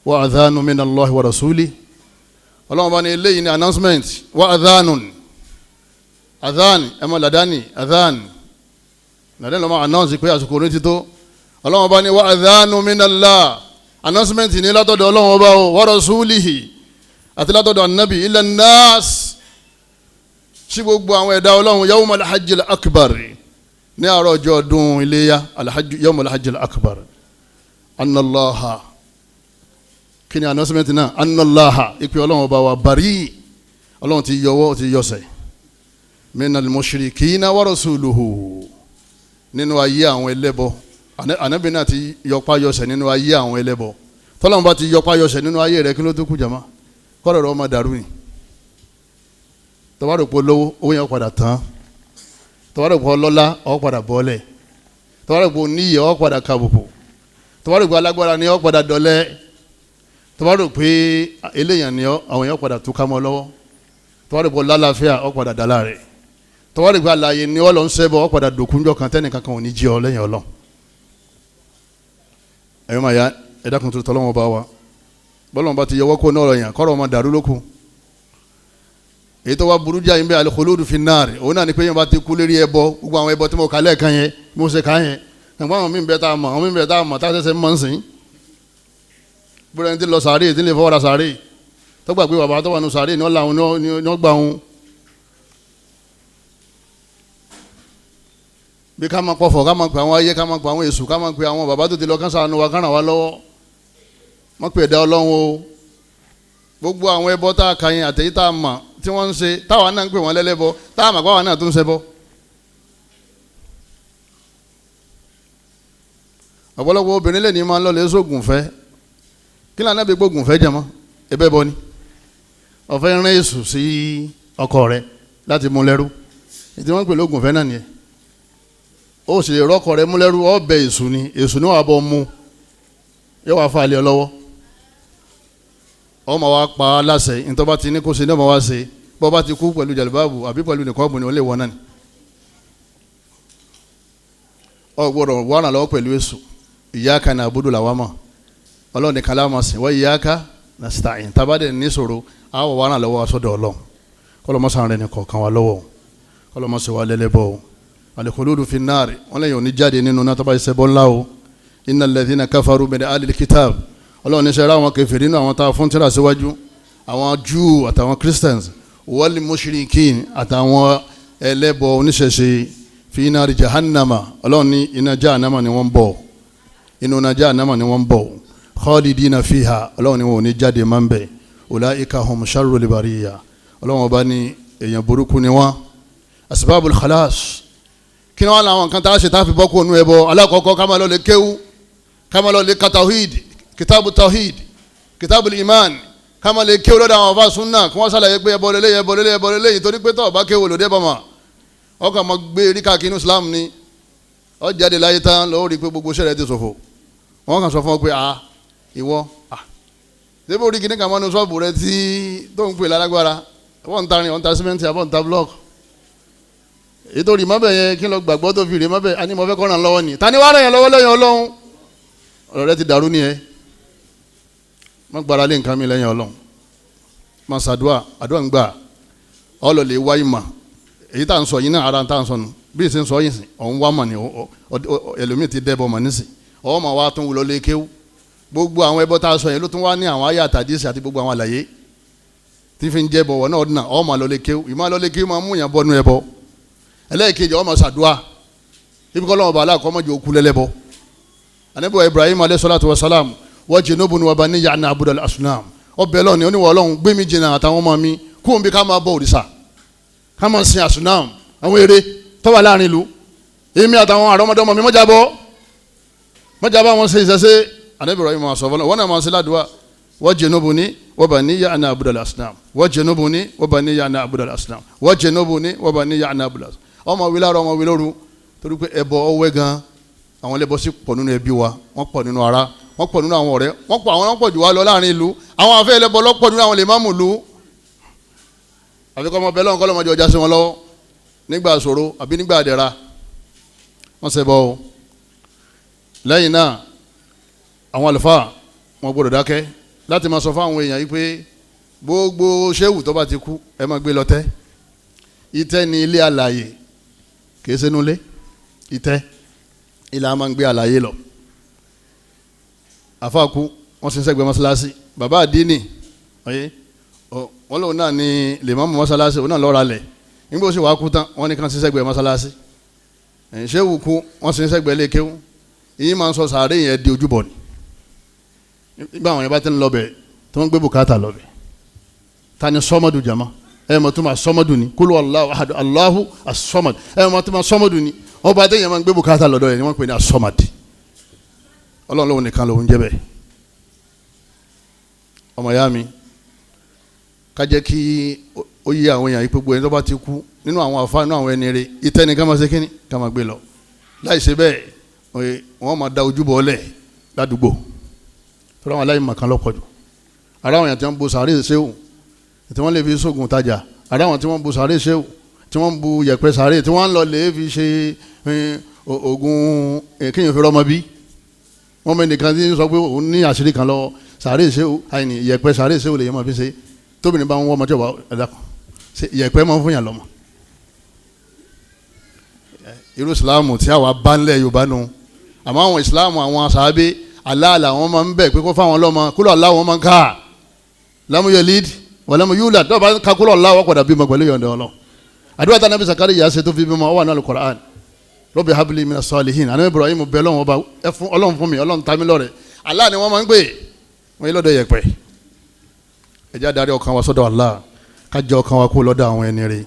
Wa adhanu minallahi wa rasuli. Ọlọ́run ọba ní eléyìí ní announcement. Wa adhanun, adhan ẹ̀ mọ̀ ladani, adhan ladani lọ́mọ announce pé àsìkò orin ti tó. Ọlọ́run ọba ní wa adhanu minallah, announcement ní látọ̀dọ̀ Ọlọ́run ọba o, wa rasulihi, àti látọ̀dọ̀ ànábì, ila nas, sí gbogbo àwọn ẹ̀dá Ọlọ́run, yawmal hajjil akbar, ní àárọ̀ ọjọ́ ọdún iléyá, yawmal hajjil akbar. Annallaha, kí ni announcement náà? Annallaha, ìpè Ọlọ́run ọba wa bari, Ọlọ́run ti yọwọ́, ti yọsẹ̀, minal mushrikina wa rasuluhu, nínú ayé àwọn ẹlẹ́bọ. Ànábì náà ti yọpa yọsẹ̀ nínú ayé àwọn ẹlẹ́bọ. Tọ́lọ́run bá ti yọpa yọsẹ̀ nínú ayé rẹ̀, kí ló tó kù jàmá? Kọ́rọ̀ rẹ̀ ọmọ dàrú ni. Tọ́ba rò pé olówó, owó yẹn padà tán. Tọ́ba rò pé ọlọ́lá, ó padà bọ́lẹ̀. Tọ́ba rò pé oníyè, ó padà kàbùkù. Tọ́ba rò pé alágbára ni, ó padà dọ̀lẹ. Tọ́ba rò pé eléyàn ni, àwọn yẹn padà túká mọ́ lọ́wọ́. Tọ́ba rò pé lálàáfíà, ó padà dàlá rẹ̀. Tọ́ba rò pé alààyè ni, ó lọ ń ṣẹbọ, ó padà dòkúnjọ kan tẹ́nìkan kan ò ní jí ọ lẹ́yìn Ọlọ́run. Ẹ̀yọ́ máa ya ẹ̀dá kan tó tọ́lọ́wọ́n bá wa. Bọ́lọ́wọ́n bá ti yọwọ́ kó náà yàn, kọ́rọ̀ ọmọ dàrú lókun. Èyí tó wá burú jáde ń bẹ al-khuludu fi an-nar, òun náà ni pé yẹn bá ti kú lérí ẹbọ, gbogbo àwọn ẹbọ tí mo kà lẹ́ẹ̀kan yẹn, mo ṣe kà yẹn, ẹ̀gbọ́n àwọn míì bẹ tá a mọ̀, àwọn míì bẹ tá a mọ̀, tá a ṣẹ̀ṣẹ̀ mọ̀ ń sìn. Bóra ẹni tí lọ sàárè, tí ń lè fọwọ́ ra sàárè, tó gbà pé bàbá tó wà nù sàárè ní ọ̀la òun ní ọgbà òun. Bí ká máa pọ̀fọ̀, ká máa pè àwọn ayé, ká máa pè àwọn èṣù, ká máa pè àwọn bàbá tó ti lọ kánṣá nu wa kánra wa lọ́wọ́. Má pè ẹ̀dá Ọlọ́run o. Gbogbo àwọn ẹbọ tá a kà yẹn àtẹ̀yí tá a mọ̀ tí wọ́n ń ṣe, táwa náà ń pè wọ́n lẹ́lẹ́bọ, tá a mọ̀ pé àwa náà tó ń ṣẹbọ. Ọ̀pọ̀lọpọ̀ obìnrin lè ní máa ń lọ lè sóògùn fẹ́. Kí lóun náà bí gbóògùn fẹ́ jẹmọ́? Ẹbẹ́ bọ ni. Ọ̀fẹ́ rán èṣù sí ọkọ rẹ láti mú lẹ́rú. Ètí wọ́n ń pè lóògùn fẹ́ náà nìyẹn. Ó sì rọ́kọ rẹ mú lẹ́rú, ọbẹ̀ èṣù ni, èṣù ni wàá bọ̀ mú, yóò wá fa àlẹ́ lọ́wọ́. Ọmọ wa pa á láṣẹ, nítorí bá ti ní kó ṣe ní ọmọ wa ṣe. Bọ́ bá ti kú pẹ̀lú jàlùbáàbù àbí pẹ̀lú nìkọ́ọ̀bù ni ó lè wọ náà ni. Ọ gbọ́dọ̀ wà ràn lọ́wọ́ pẹ̀lú èṣù. Iyyaka na'budu làwa mọ̀, Ọlọ́run nìkan la máa sìn, wa iyyaka nasta'in. Tábàdé níṣòro àwọ̀ wà ràn lọ́wọ́ sọ́dọ̀ Ọlọ́run. Kọ́lọ́mọ́sàn rẹ̀ nìkọ̀ọ̀kan wa lọ́wọ́, kọ́lọ́mọ́sàn wa lẹ́lẹ́bọ̀. Al-khuludu fi an-nar, wọ́n lẹ́yìn òní jáde nínú náà tọ́ba ìṣẹ́bọ́ ńlá o. Innal ladhina kafaru min ahlil kitab, Ọlọ́run ní sẹ́ra àwọn kèfèrí nínú àwọn tá a fún tírà síwájú, àwọn Jew àtàwọn Christians, wal mushrikin àtàwọn ẹlẹ́bọ oníṣẹ̀ṣe, fi nari jahannama, Ọlọ́run ní iná jahannama ni wọ́n ń bọ̀, inú iná jahannama ni wọ́n ń bọ̀, khalidina fiha, Ọlọ́run ní wọn ò ní jáde máa ń bẹ̀, ulaika hum sharrul bariyya, Ọlọ́run ọba ní èèyàn burúkú ni wọ́n. Asbabul khalas, kí ni wọ́n làwọn kan tá a ṣe tá a fi bọ́ kó nu ẹbọ? Alákọ̀ọ́kọ́, ká máa lọ lè kéwú, ká máa lọ lè ka tawhid, kitabu tawhid, kitabu iman, ká máa lè kéwú lọ́dọ̀ àwọn ọba sunna, kí wọ́n ṣàlàyé pé ẹbọ lélẹ́yìn, ẹbọ lélẹ́yìn, ẹbọ lélẹ́yìn, torí pé tọ́ọ̀ bá kéwú lòdì ẹbọ mọ̀, ọkàn máa gbé eríkà kínú Islam ni. Ó jáde láyé tán lọ́wọ́ rí i pé gbogbo iṣẹ́ rẹ̀ ti ṣòfò. Wọ́n kàn sọ fún ọ pé ah ìwọ ah ṣé bó rí kíní kan mọ́nu ṣọ́ọ̀bù rẹ tí tó ń pè lálágbára, wọ́n ń ta rin, wọ́n ń ta símẹ́ǹtì, àbọ̀ ń ta búlọ́ọ̀kù, ètò rí mọ́bẹ̀ yẹn kí n lọ gbàgbọ́ tó fi rí mọ́bẹ̀, a ní mo fẹ́ kọ́ ràn lọ́wọ́ ni. Ta ni wàá ràn yẹn lọ́wọ́ lẹ́yìn Ọlọ́run? Ọ̀rọ̀ rẹ ti dàrú ni ẹ. Má gbára lé nǹkan mi lẹ́yìn Ọlọ́run. Má ṣàdúà, àdúà ń gbà. Ọlọ́ lè wá ìmọ̀. Èyí tá à ń sọ yìí náà, ara tá à ń sọ nù. Bí ìsìn sọ yìí sìn, ọ̀hún wá mọ̀ ni, ẹlòmíì ti dẹ́bọ̀ mọ̀ nísìn. Ọwọ́ mà wá tún wúlọ lé kéwú. Gbogbo àwọn ẹbọ tá a sọ yẹn ló tún wá ní àwọn àyà àtàdísì àti gbogbo àwọn àlàyé tí fi ń jẹ́ bọ̀wọ̀ náà ọdún náà, ọmọ lọ lé kéwú. Ìmọ̀ lọ lé kéwú máa mú yàn bọ́nú ẹbọ. Ẹlẹ́ẹ̀kejì, ọmọ sàdúà ibi kọ́ lọ́wọ́ bàálà kọ́ mọ́jọ òkú lẹ́lẹ́bọ. Ànábì wa Ibrahim alayhi salatu wa salam, wa junubni wa baniya an na'buda al-asnam, ọbẹ̀ lọ́ni oníwọ̀ Ọlọ́run gbé mi jìnnà àtàwọn ọmọ mi kó n bí ká máa bọ òrìṣà, ká máa sin asnam, àwọn eré tó wà láàrin ìlú, èmi àtàwọn àrọ́mọdọ́mọ mi mọ́jà bọ́ wọn ṣe ìṣẹ́ṣe. Ànábì Ibrahim máa sọ fọlọ́ wọn náà máa ṣe ládùúgbà, wa junubni wa baniya an na'buda al-asnam, wa junubni wa baniya an na'buda al-asnam, wa junubni wa baniya an na'buda al-asnam. Ọmọ wí láàárọ̀, ọmọ wí lóru, torí pé ẹbọ ọwẹ́ gan. Àwọn ẹlẹ́bọ sì pọ̀ nínú ẹbí wa, wọ́n pọ̀ nínú ara, wọ́n pọ̀ nínú àwọn ọ̀rẹ́, wọ́n pọ̀, àwọn pọ̀ jù wá lọ láàrin ìlú. Àwọn afẹ́ ẹlẹ́bọ lọ́pọ̀ nínú àwọn lèmọ́mù ìlú. Àfikọ́ ọmọ bẹ́ẹ̀ lọ́wọ́ kọ́lọ́mọdé ọjà sí wọn lọ́wọ́ nígbà ṣòro àbí nígbà àdẹ̀ra, wọ́n ṣẹbọ o. Lẹ́yìn náà, àwọn àlùfáà wọn gbọ́dọ̀ dákẹ́ láti máa sọ fún àwọn èèyàn yìí pé gbogbo ṣéwù tó bá ti kú ẹ máa gbé lọ tẹ́. Ìtẹ́ ni ilé alààyè, kìí ṣe nulẹ̀. Ìtẹ́ ilé a máa ń gbé alààyè lọ. Àfáàkú wọ́n sì ń sẹ́gbẹ̀ẹ́ mọ́ṣáláṣí. Bàbá àdínì ọ̀yẹ́ wọ́n lòun náà ní lèmọ́mù mọ́ṣáláṣí, òun náà lọ́ra lẹ̀. Nígbà ó sì wàá kú tán, wọ́n ní kàn sí sẹ́gbẹ̀ẹ́ mọ́ṣáláṣí. Ṣéwù kú, wọ́n sì ń sẹ́gbẹ̀ẹ́ lé kéwú. Ìyín máa ń sọ sàárè yẹn di ojúbọ ni. Nígbà àwọn yẹn bá ti ń lọ bẹ̀, tí wọ́n gbé bùkátà lọ bẹ̀. Ta ni sọ́mọ́dù jama? Ẹ mọ̀ tó ma sọ́mọ́dù ni, kúlù Allahu ahadu, Allahu as-samad. Ẹ mọ̀ tó ma sọ́mọ́dù ni, ọba adéyẹ̀ máa ń gbé bùkátà lọ́dọ̀ yẹn ni wọ́n pè ní as-samad. Ọlọ́run lóun nìkan lòun jẹ́ bẹ́ẹ̀. Ọmọ ìyá mi, ká jẹ́ kí ó yé àwọn èèyàn yìí pé gbogbo ẹni tó bá ti kú nínú àwọn àfa, nínú àwọn ẹni rẹ̀, ìtẹ́ ni ká máa ṣe kíni, ká máa gbé lọ. Láì ṣe bẹ́ẹ̀, wọ́n máa da ojúbọ lẹ̀ ládùúgbò. Tọ́lá àwọn aláìmọ̀ kan lọ́pọ̀ jù. Ara àwọn èèyàn tí wọ́n bo sàárè ṣéwù, tí wọ́n lè fi sógun tajà, ara àwọn tí wọ́n bu sàárè ṣéwù, tí wọ́n bu yẹ̀pẹ̀ sàárè, tí wọ́n lọ lè fi ṣe oògùn kéèyàn fi rọ́mọ bí. Wọ́n mọ ẹnìkan tí ń sọ pé òun ní àṣírí kan lọ sàárè ṣéwù, àìní yẹ̀pẹ̀ sàárè ṣéwù lè yẹ máa fi ṣe. Tóbìnrin bá ń wọ́ ọmọ tí ò bá ẹ̀dá kan, yẹ̀pẹ̀ máa ń fún yàn lọ́mọ. Irú ìsìláàmù tí àwa bá ń lẹ̀ Yorùbá nu, àmọ́ àwọn ìsìláàmù àwọn sàábé aláàlà wọn máa ń bẹ̀ pé kó fáwọn lọ́mọ, kúlọ̀ aláwọ̀ wọn máa ń ká lámúyẹ lídìí wàlámù yúlà tó bá kakúrò ọ̀la wọ́n padà bímọ pẹ̀lú yọ̀ǹda Ọlọ́run. Àdúrà tí Ànábì Zakariya ṣe tó fi bímọ, ó wà ní Al-Qur'an. Rabbi habli mina salihin. Ànábì Ibrahim bẹ Ọlọ́run ọba ẹ fún Ọlọ́run fún mi, Ọlọ́run ta mí lọ́rẹ. Allah ni wọ́n máa ń gbé wọ́n yé lọ́dọ̀ yẹ̀pẹ̀. Ẹ jẹ́ adarí ọkàn wa sọ́dọ̀ Allah, ká jẹ́ ọkàn wa kó lọ́dọ̀ àwọn ẹni rẹ̀.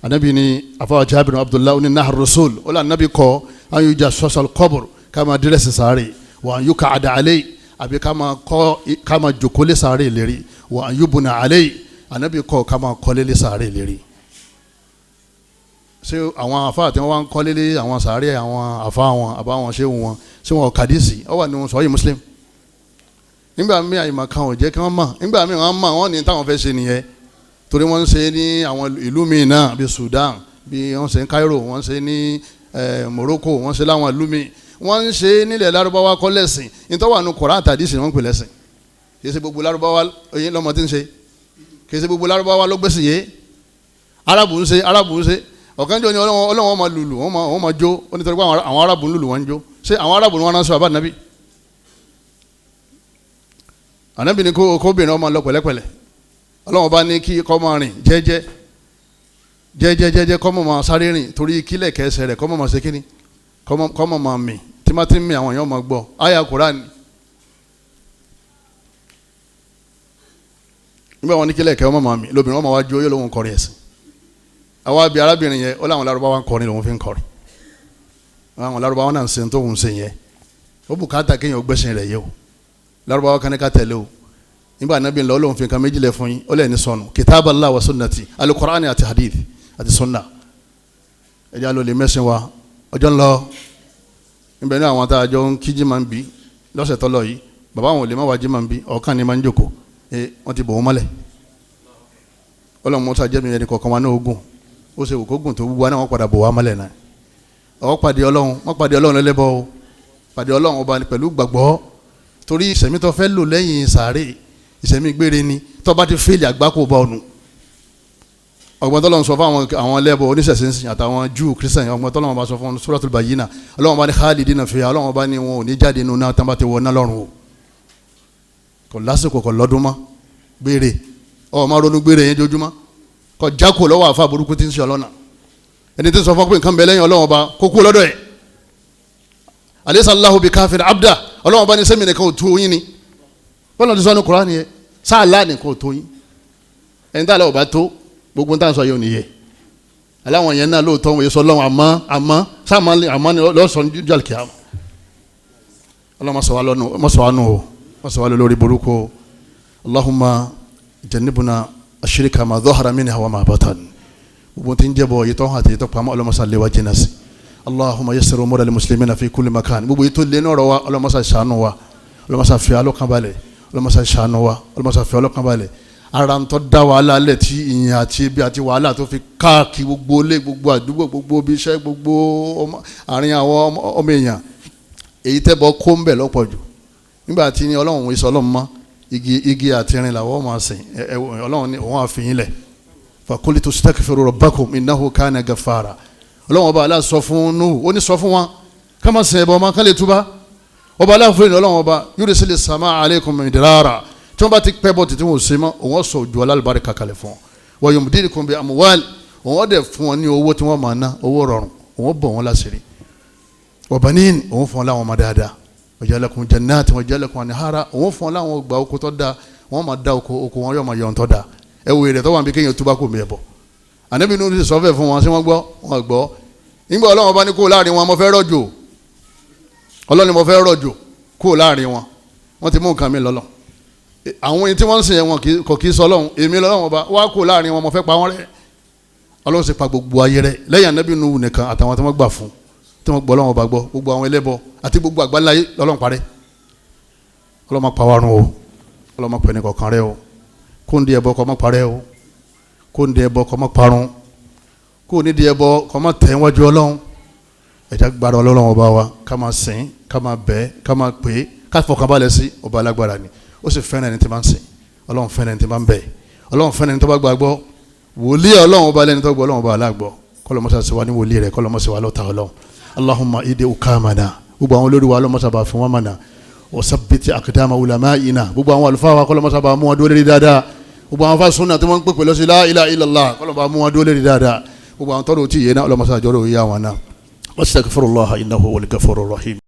Ànábì ni afaw Jabir Abdullah oní nahar rasul ó lé ànábì kọ́ an yujassasal qabr, ká máa dírẹ́sì sáré, wa an yuqa'ada alayhi, àbí ká máa kọ́ ká máa jòkó lé sáré lérí, wa an yubna alayhi, ànábì kọ́ ká máa kọ́lé lé sáré lérí. Ṣé àwọn afa àti wọn wá ń kọ́lé lé àwọn sáré àwọn afa wọn àbáwọn ṣé wọn ṣé wọn kàdísì ọ wà nínú sọ́yìn Muslim. Nígbà míì àyìnbá kan ò jẹ́ kí wọ́n mọ̀, nígbà míì wọ́n mọ̀ wọ́n ní táwọn fẹ́ ṣe nìyẹn, torí wọ́n ń ṣe ní àwọn ìlú míì náà bíi Sudan, bíi wọ́n ṣe ní Cairo, wọ́n ṣe ní Morocco, wọ́n ṣe láwọn ìlú míì, wọ́n ń ṣe nílẹ̀ Lárúbáwá kọ́ lẹ́sìn. Nítorí wà nù Kùránì àtàdísì ni wọ́n ń pè lẹ́sìn. Kì í ṣe gbogbo Lárúbáwá oyin lọ́mọ tí ń ṣe, kì í ṣe gbogbo Lárúbáwá ló gbèsè yé. Arabu ń ṣe, Arabu ń ṣe. Ọ̀kan jọ ni Ọlọ́run máa lùlù, wọ́n máa jó, ó nítorí pé àwọn Arabu ń lùlù wọ́n ń jó. Ṣé àwọn Arabu ni wọ́n ránṣọ àbá nàbí? Ànábì ni kóbìnrin ọmọ lọ pẹ̀lẹ́pẹ̀lẹ́. Ọlọ́run bá ní kí kó máa rìn jẹ́jẹ́ jẹ́jẹ́ jẹ́jẹ́, kó máa sáré rìn torí kílẹ̀ kẹsẹ̀ rẹ̀ kó máa ṣe kíni, kó máa mì. Tí má ti ń mì àwọn èèyàn máa gbọ́ àyà Kùránì. Nígbà wọn ní kílẹ̀ kẹ́ ọmọ máa mì, lóbìnrin wọn máa wá jó, yóò lóun kọrin ẹ̀sìn. Àwa bí arábìnrin yẹn ó láwọn Lárúbáwá ń kọrin lòun fi ń kọrin. Àwọn Lárúbáwá náà ń ṣe tó ń ṣe yẹn. Ó bùkátà kéèyàn gbẹ́sìn rẹ̀ yẹ o. Lárúbáwá kan ní ká tẹ̀lé o. Nígbà Ànábì ńlọ Ọlọ́run fi nǹkan méjì lẹ̀ fún yín, ó lẹ̀ ní sọnù, kitaballah wa sunnati, alukur'ani àti hadith àti sunna. Ẹja ló lè mẹ́sìn wa. Ọjọ́ ńlọ níbẹ̀ ní àwọn tá a jọ ń kí jimá ń bí lọ́sẹ̀ tọ́lọ̀ yìí, bàbá àwọn ò lè má wá jimá ń bí, ọ̀kan ni máa ń jòkó, wọ́n ti bò wọ́n mọ́lẹ̀. Ọlọ́run mọ́tò ajẹ́mi ẹni kọ̀ọ̀kan wa náà ogun, ó ṣe òkó gùn tó wúwa náà wọ́n padà bò wá mọ́lẹ̀ náà. Ọ̀ pàdé Ọlọ́run, wọ́n pàdé Ọlọ́run lẹ́lẹ́bọ̀ o, pàdé Ọlọ́run ọba pẹ̀lú gbàgbọ́, torí ìṣẹ̀mí tó fẹ́ lò lẹ́yìn sàárè ìṣẹ̀mí gbére ni. Tó bá ti fẹ́ẹ̀lì àgbákò bá ọ̀nù. Ọgbọ́n tọ́lọ́run sọ fún àwọn ẹlẹ́bọ oníṣẹ̀ṣẹ̀ àtàwọn Júù Kírísítẹ̀nì, ọgbọ́n tọ́lọ́run bá sọ fún Suratul Bayyina, Ọlọ́run bá ní khalidina fiha, Ọlọ́run bá ní wọn ò ní jáde nínú náà tán bá ti wọ náà lọ́rùn o. Kò lásìkò, kò lọ́dún mọ́, gbére ọ máa ronú gbére yẹn jojúmọ́, kò jákò lọ́wọ́ àfa burúkú tí ń ṣe ọlọ́nà. Ẹni tí ń sọ fún pé nǹkan bẹ lẹ́yìn Ọlọ́run ọba kó kú lọ́dọ̀ ẹ̀. Alaysa Allahu bikafin abda, Ọlọ́run ọba ní sẹ́mi nìkan ò tó yín ni. Bọ́lá ti sọ ní Kùránì yẹn, sáàlá nìkan ò tó yín. Ẹni tá a lọ ọba tó gbogbo táwọn sọ yóò nìyẹ. Aláwọn yẹn náà lóòótọ́ wọ́n yẹ sọ lọ́wọ́ àmọ́ àmọ́ sáàmọ́ àmọ́ ni lọ́sọ̀ ní jọ́lùkì àmọ́. Ọlọ́run má sọ wá nù o, má sọ wá lórí burúkú o. Allahumma jannibna ashirika ma dhahara minha wa ma batan. Gbogbo tí ń jẹ́bọ̀ yìí tó hàn àti yìí tó pamọ́, Ọlọ́run má ṣe lé wa jìnnà sí. Allahumma yassir umura lil muslimina fi kulli makan. Gbogbo yìí tó lé nọ̀rọ̀ wa, Ọlọ́run má ṣe ṣàánú wa, Ọlọ́run má ṣe fi alọ́kàn balẹ̀, Ọlọ́run má ṣe ṣàánú wa, Ọlọ́run má ṣe fi alọ́kàn balẹ̀. Ara ń tọ́ da wàhálà lẹ̀ tí ìyìn àti ibi àti wàhálà tó fi káàkiri gbogbo ilé, gbogbo àdúgbò, gbogbo ibi iṣẹ́, gbogbo àárín àwọn ọmọ èèyàn, èyí tẹ́bọ̀ kó ń bẹ̀ lọ́pọ̀ jù. Nígbà tí ní Ọlọ́run ìsọ Ọlọ́run mọ́ igi àti irin làwọn máa sìn. Ọlọ́run ní òun àfihàn lẹ̀. Fakulitu stakfiru rabbakum innahu kana gafara. Ọlọ́run ọba Allah sọ fún Nuhu, ó ní sọ fún wọn ká má sìn ẹbọ ọmọ kán lè túbá. Ọba aláfin ní Ọlọ́run ọba yursilis samaa alaykum midrara. Tí wọ́n bá ti pẹ́ bọ́ títí wọn ò ṣe mọ́, òun sọ òjò alálùbáríkà kalẹ̀ fún wọn. Wa yumdidukum bi amwal, òun dẹ̀ fún wọn ní owó tí wọ́n máa ná, owó rọrùn, òun bọ̀ wọn láṣìírí. Wa banin, òun fún wọn láwọn ọmọ dáadáa. Wa ja'alakum jannatin wa ja'alakum anhara, òun fún wọn láwọn ọgbà oko tó dáa, wọ́n máa dá oko, oko wọn yóò máa yọ̀ tó dáa. Ẹ wo èrè tó wà níbi kéèyàn túbá kò mí ẹ̀ bọ̀. Ànábì Nuhu sì sọ fẹ́ fún wọn, ṣé wọ́n gbọ́? Wọ́n gbọ́. Nígbà Ọlọ́run bá ní kó láàrin wọn, mo fẹ́ rọ̀jò. Ọlọ́run ni mo fẹ́ rọ̀jò kó láàrin wọn. Wọ́n ti mú nǹkan mi lọ́lọ́. Àwọn ẹni tí wọ́n ń sìn yẹn wọn kò kì í sọ Ọlọ́run, èmi lọ́lọ́run ọba wá kó láàrin wọn, mo fẹ́ pa wọ́n rẹ́. Ọlọ́run sì pa gbogbo ayé rẹ́ lẹ́yìn Ànábì Nuhu nìkan àtàwọn tí wọ́n gbà fún, tí wọ́n gbọ́ Ọlọ́run ọba gbọ́, gbogbo àwọn ẹlẹ́bọ àti gbogbo àgbáláyé lọ́lọ́run parẹ́. Ọlọ́run má pa wá run o, Ọlọ́run má pa ẹnì kọ̀ọ̀kan rẹ́ o. Kó ń di ẹbọ kó má parẹ́ o, kó ń di ẹbọ kó má parun, kó ní di ẹbọ kó má tẹ̀ wájú Ọlọ́run. Ẹ̀já gbára Ọlọ́run ọba wa, ká máa sìn, ká máa bẹ̀, ká máa pè é, ká fọkànbalẹ̀ sí ọba alágbára ni. Ó sì fẹ́ràn ẹni tí máa ń sìn, Ọlọ́run fẹ́ràn ẹni tí máa ń bẹ̀, Ọlọ́run fẹ́ràn ẹni tó bá gbàgbọ́. Wòlíì Ọlọ́run ọba lẹ́ni tó gbọ́ Ọlọ́run ọba alágbọ́. Kọ́lọ́mọ́sá ṣe wá ní wòlíì rẹ̀, kọ́lọ́mọ́sá wá lọ́ta Ọlọ́run. Allahumma ide ukamana, gbogbo àwọn olórí wa Ọlọ́mọ́sá bá fún wọn mọ̀nà. Wasabbiti aqdama ulama'ina, gbogbo àwọn àlùfáà wa kọ́lọ́mọ́sá bá mú wọn dúró lérí dáadáa. Gbogbo àwọn fásúnà tí wọ́n ń pèpè lọ sí la ilaha illallah, kọ́lọ́mọ́ bá mú wọn dúró lérí dáadáa. Gbogbo àwọn tọ́lù tí yé náà, Ọlọ́mọ́sá jọ́rọ̀ yé àwọn náà. Wastaghfirullaha innahu huwal ghafurur rahim.